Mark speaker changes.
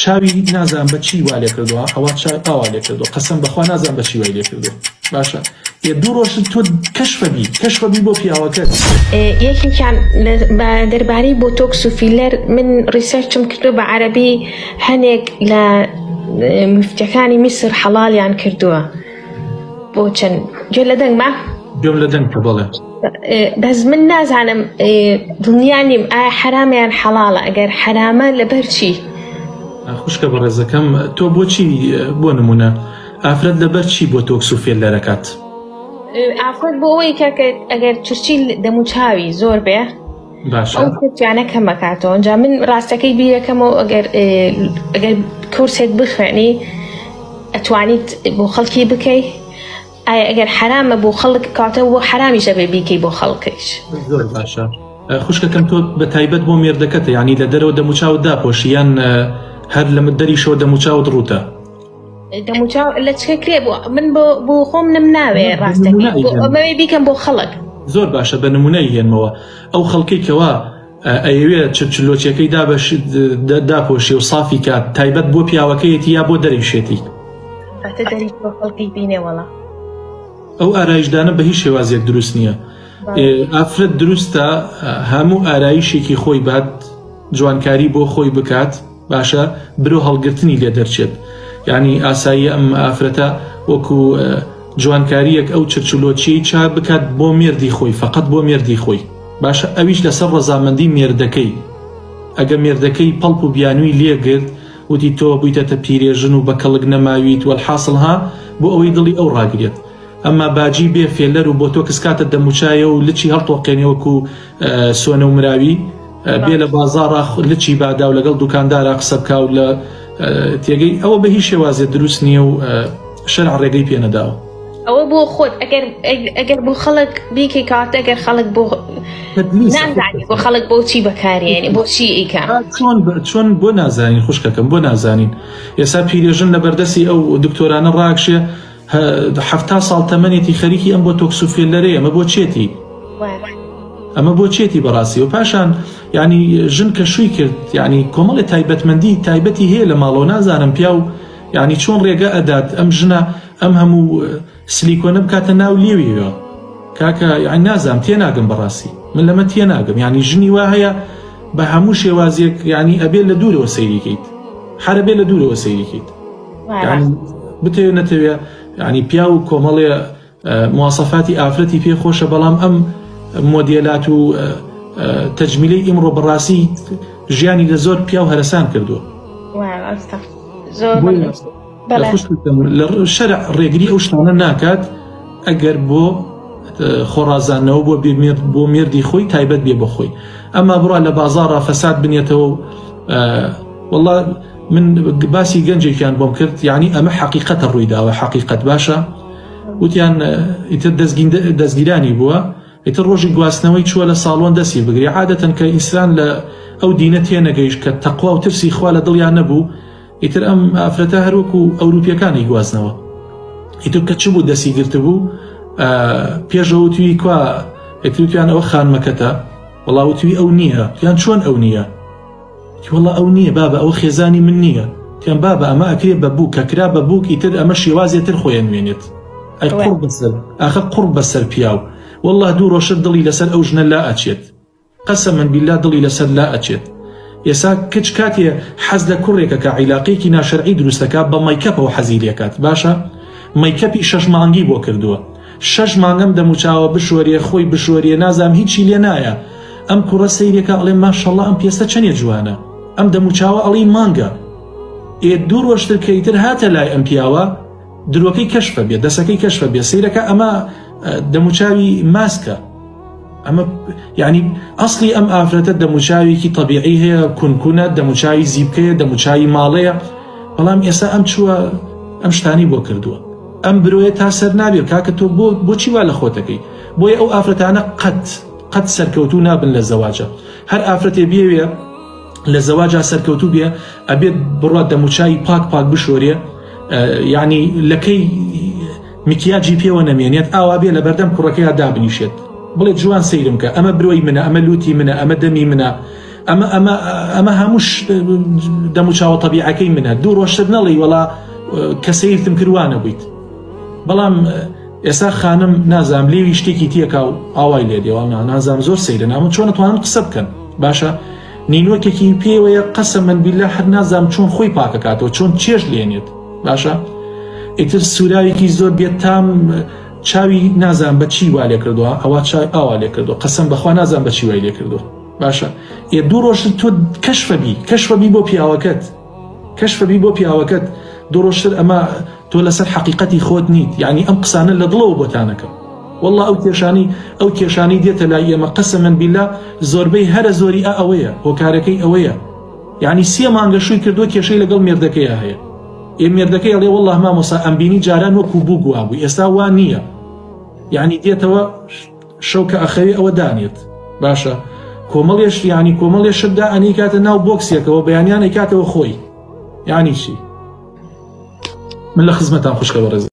Speaker 1: چاوی نازانم بە چی وا لێ کردووە ئەوە چاوی ئاوا لێ کردووە قەسەم بەخوا نازانم بە چی وای لێ کردووە باشە ئێ دوو ڕۆژ تۆ کەشفە بی کەشفە بی بۆ پیاوەکەت.
Speaker 2: یەکێکیان بە دەربارەی بۆتۆکس و فیلەر من research م کردووە بە عەرەبی هەنێک لە مفتیەکانی میسر حەڵالیان کردووە بۆ چەند گوێ لە دەنگمە؟
Speaker 1: گوێم لە دەنگتە بەڵێ.
Speaker 2: بەس من نازانم دڵنیا نیم ئایا حەرامە یان حەڵاڵە ئەگەر حەرامە لەبەر چی؟
Speaker 1: خوشکە بەڕێزەکەم تۆ بۆچی بۆ نمونە ئافرەت لەبەر چی بۆتۆکس و فێلەرەکات؟
Speaker 2: ئافرەت بۆ ئەوەی کە ئەگەر چرچی دەموچاوی زۆر بێ
Speaker 1: باشە
Speaker 2: ئەو چرچیانە کەمەکاتەوە ئینجا من ڕاستەکەی بیرەکەمەوە ئەگەر ئەگەر کورسێک بخوێنی ئەتوانیت بۆ خەڵکی بکەی ئایا ئەگەر حەرامە بۆ خەڵک کاتە بۆ حەرامیش ئەبێ بیکەی بۆ خەڵکیش.
Speaker 1: زۆر باشە خوشکەکەم تۆ بە تایبەت بۆ مێردەکەتە یانی لە دەرەوە دەموچاوت داپۆشی یان هەر لە دەریشەوە دەموچاوت ڕووتە؟
Speaker 2: دەموچاو لە چکە کرێ بۆ من بۆ بۆ خۆم نم ناوێ ڕاستەکەی بۆ ئەمەوێ بیکەم بۆ خەڵک.
Speaker 1: زۆر باشە بە نمونەی هێنمەوە ئەو خەڵکەی کەوا ئەیەوێ چرچلۆچیەکەی داپۆشێ و سافی کات تایبەت بۆ پیاوەکەیەتی یا بۆ دەریشێتی؟
Speaker 2: ئەتە دەریش بۆ خەڵکی بینێ وەڵا.
Speaker 1: ئەو ئارایشدانە بە هیچ شێوازێک دروست نییە ئافرەت دروستە هەموو ئارایشێکی خۆی بات جوانکاری بۆ خۆی بکات باشە برۆ هەڵگرتنی لێ دەرچێت یعنی ئاسایی ئەم ئافرەتە وەکو جوانکاریەک ئەو چرچلۆچیەی چاک بکات بۆ مێردی خۆی فقط بۆ مێردی خۆی باشە ئەویش لەسەر ڕەزامەندی مێردەکەی ئەگە مێردەکەی پەڵپ و بیانووی لێگرت وتی تۆ بوویتەتە پیرێژن و بەکەڵک نەماویت وەلحاسڵ ها بۆ ئەوەی دڵی ئەو ڕاگرێت ئەمما باجی بێ فێلەر و بۆتۆکس کاتە دەموچایە و لچی هەڵتۆقێنێ وەکو سۆنە و مراوی بێ لە بازاڕا لچی بادا و لەگەڵ دوکاندارا قسە بکا و لە تێگەی ئەوە بە هیچ شێوازێ دروست نییە و شەرع ڕێگەی پێ نەداوە.
Speaker 2: ئەوە بۆ خۆت ئەگەر ئەگەر بۆ خەڵک بیکەی کەواتە ئەگەر خەڵک بۆ نازانی بۆ خەڵک بۆ چی بەکارێنی بۆ چی ئیکا
Speaker 1: چۆن چۆن بۆ نازانین خوشکەکەم بۆ نازانین ئێستا پیرێژن لە بەردەستی ئەو دکتۆرانە ڕاکشێ حەفتا ساڵ تەمەنێتی خەریکی ئەم بۆ تۆکسوفێلەرەیە ئەمە بۆ چێتی ئەمە بۆ چێتی بەڕاستی و پاشان ینی ژن کە شووی کرد ینی کۆمەڵی تایبەتمەندی تایبەتی هەیە لە ماڵەوە نازانم پیاو یعنی چۆن ڕێگە ئەدات ئەم ژنە ئەم هەموو سلیکۆنە بکاتە ناو لێویەوە کاکە یعنی نازانم تێناگەم بەڕاستی من لەمە تێناگەم یعنی ژنی وا هەیە بە هەموو شێوازێک یعنی ئەبێت لە دوورەوە سەیریکەیت هەرە بێ لە دوورەوە سەیریکەیت بتەوێ نەتەوێ یعنی پیاو و کۆمەڵێ مواسەفاتی ئافرەتی پێ خۆشە بەڵام ئەم مۆدێلات و تەجمیلەی ئیمڕۆ بەڕاستی ژیانی لە زۆر پیاو هەرەسان کردووە لە شەرع ڕێگری ئەو شتانە ناکات ئەگەر بۆ خۆڕازانەوە بۆ بۆ مێردی خۆی تایبەت بێ بۆ خۆی ئەما بڕا لە بازاڕا فەساد بنێتەوە و والله من باسی گەنجێکیان بۆم کرد یعنی ئەمە حەقیقەتە ڕووی داوە حەقیقەت باشە وتیان ئیتر دەستگیرانی بووە ئیتر ڕۆژی گواستنەوەی چووە لە ساڵۆن دەستی بگری عادەتەن کە ئینسان لە ئەو دینە تێنەگەیشت کە تەقوا و ترسی خوا لە دڵیان نەبوو ئیتر ئەم ئافرەتە هەروەکو ئەوروپیەکانی گواستنەوە ئیتر کە چ بوو دەستی گرتبوو پێشەوە توی کوا ئیتر وتیان ئەوە خانمەکەتە وەڵا وتوی ئەو نییە یان چۆن ئەو نییە وتی وەڵا ئەو نییە بابە ئەوە خێزانی من نییە وتیان بابە ئەمە ئەکرێ بە بووک کە کرا بە بووک ئیتر ئەمە شێوازێ تر خۆی ئەنوێنێت ئەی قوڕ بەسەر ئاخە قوڕ بەسەر پیاو والله دوو ڕۆژە دڵی لەسەر ئەو ژنە لا ئەچێت قەسەمەن بیلا دڵی لەسەر لا ئەچێت ئێسا کچ کاتێ حەز لە کوڕێکە کە عیلاقەیەکی ناشەرعی دروستەکە بە مەیکەپەوە حەزی لێکات باشە مەیکەپی شەش مانگی بۆ کردووە شەش مانگەم دەموچاوە بشۆرێ خۆی بشۆرێ نازام هیچی لێ نایە ئەم کوڕە سەیرێکە ئەڵێ ماشەڵا ئەم پێستە چەنێ جوانە ئەم دەموچاوە ئەڵێی مانگە ئێ دوو ڕۆژتر کە ئیتر هاتە لای ئەم پیاوە درۆکەی کەشفە بێ دەسەکەی کەشفە بێ سەیرەکە ئەمە دەموچاوی ماسکە ئەمە یعنی ئەسلی ئەم ئافرەتە دەموچاوێکی طبیعی هەیە کونکونە دەموچاوی زیبکەیە دەموچاوی ماڵەیە بەڵام ئێستا ئەم چووە ئەم شتانی بۆ کردووە ئەم برۆیە تا سەر نابێ کاکە تۆ بۆ بۆچی وا لە خۆتەکەی بۆیە ئەو ئافرەتانە قەت قەت سەرکەوتوو نابن لە زەواجە هەر ئافرەتێ بێوێ لە زەواجا سەرکەوتوو بێ ئەبێت بڕات دەموچاوی پاک پاک بشۆرێ یعنی لەکەی مکیاجی پێوە نەمێنێت ئاوا بێ لە بەردەم کوڕەکەیا دابنیشێت بڵێ جوان سەیرم کە ئەمە برۆی منە ئەمە لوتی منە ئەمە دەمی منە. ئەمە ئەمە ئەمە هەمووش دەموچاوە تەبیعەکەی منە دوو ڕۆژتر نەڵێی وەڵا کە سەیرتم کرد وا نەبوویت بەڵام ئێستا خانم نازام لێوی شتێکی تێکا و ئاوای لێ دێ وەڵا نازام زۆر سەیرە نامە چۆن ئەتوانن قسە بکەن باشە نینۆکێکی پێوەیە قەسەمەن بیلا هەر نازام چۆن خۆی پاکەکاتەوە چۆن چێژ لێنێت باشە ئیتر سوراوێکی زۆر بێتام چاوی نازان بە چی وا لێ کردووە ئەوە چای ئاوا لێ کردووە قەسەم بەخوا نازان بە چی وای لێ کردووە باشە ئێ دوو ڕۆژ تۆ کەشفە بی کەشفە بی بۆ پیاوەکەت کەشفە بی بۆ پیاوەکەت دوو ڕۆژتر ئەمە تۆ لەسەر حەقیقەتی خۆت نیت یعنی ئەم قسانە لە دڵەوە بۆتانەکەم والله ئەو کێشانی ئەو کێشانی دێتە لای ئێمە قەسەمەن بیلا زۆربەی هەرە زۆری ئە ئەوەیە هۆکارەکەی ئەوەیە یعنی سێ مانگە شووی کردووە کێشەی لەگەڵ مێردەکەیە هەیە ئێ مێردەکەی ئەڵێ والله مامۆسا ئەمبینی جاران وەکو بووک وابوو ئێستا وا نییە یعنی دێتەوە شەو کە ئەخەوێ ئەوە دانێت باشە کۆمەڵێش یعنی کۆمەڵێ شت دا ئەنی کاتە ناو بۆکسێکەوە بەیانیان ئەیکاتەوە خۆی یعنی چی من لە خزمەتان خوشکە بەڕێز.